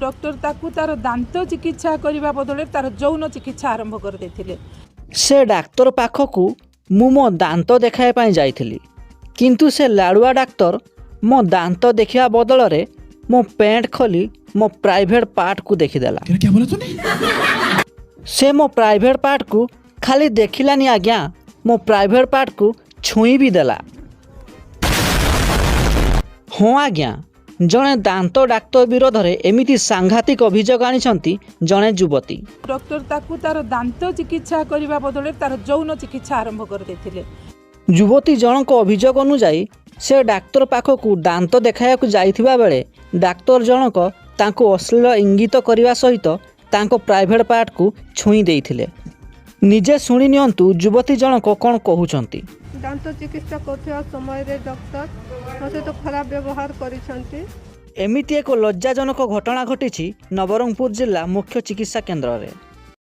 Doctor ତାକୁ ତାର ଦାନ୍ତ ଚିକିତ୍ସା କରିବା ବଦଳରେ ତାର ଯୌନ ଚିକିତ୍ସା ଆରମ୍ଭ କରିଦେଇଥିଲେ। ସେ ଡାକ୍ତର ପାଖକୁ ମୁଁ ମୋ ଦାନ୍ତ ଦେଖାଇବା ପାଇଁ ଯାଇଥିଲି, କିନ୍ତୁ ସେ ଲାଡ଼ୁଆ ଡାକ୍ତର ମୋ ଦାନ୍ତ ଦେଖିବା ବଦଳରେ ମୋ ପ୍ୟାଣ୍ଟ ଖୋଲି ମୋ ପ୍ରାଇଭେଟ୍ ପାର୍ଟକୁ ଦେଖିଦେଲା। क्या बोला तूने? ସେ ମୋ ପ୍ରାଇଭେଟ୍ ପାର୍ଟକୁ ଖାଲି ଦେଖିଲାନି ଆଜ୍ଞା, ମୋ ପ୍ରାଇଭେଟ୍ ପାର୍ଟକୁ ଛୁଇଁ ବି ଦେଲା। ହଁ ଆଜ୍ଞା, ଜଣେ ଦାନ୍ତ ଡାକ୍ତର ବିରୋଧରେ ଏମିତି ସାଂଘାତିକ ଅଭିଯୋଗ ଆଣିଛନ୍ତି ଜଣେ ଯୁବତୀ। ଡକ୍ଟର ତାକୁ ତାର ଦାନ୍ତ ଚିକିତ୍ସା କରିବା ବଦଳରେ ତାର ଯୌନ ଚିକିତ୍ସା ଆରମ୍ଭ କରିଦେଇଥିଲେ। ଯୁବତୀ ଜଣଙ୍କ ଅଭିଯୋଗ ଅନୁଯାୟୀ, ସେ ଡାକ୍ତର ପାଖକୁ ଦାନ୍ତ ଦେଖାଇବାକୁ ଯାଇଥିବା ବେଳେ ଡାକ୍ତର ଜଣକ ତାଙ୍କୁ ଅଶ୍ଳୀଳ ଇଙ୍ଗିତ କରିବା ସହିତ ତାଙ୍କ ପ୍ରାଇଭେଟ୍ ପାର୍ଟକୁ ଛୁଇଁ ଦେଇଥିଲେ। ନିଜେ ଶୁଣି ନିଅନ୍ତୁ ଯୁବତୀ ଜଣକ କ'ଣ କହୁଛନ୍ତି। ଦାନ୍ତ ଚିକିତ୍ସା କରୁଥିବା ସମୟରେ ଡକ୍ଟର ମୋ ସହିତ ଖରାପ ବ୍ୟବହାର କରିଛନ୍ତି। ଏମିତି ଏକ ଲଜ୍ଜାଜନକ ଘଟଣା ଘଟିଛି ନବରଙ୍ଗପୁର ଜିଲ୍ଲା ମୁଖ୍ୟ ଚିକିତ୍ସା କେନ୍ଦ୍ରରେ।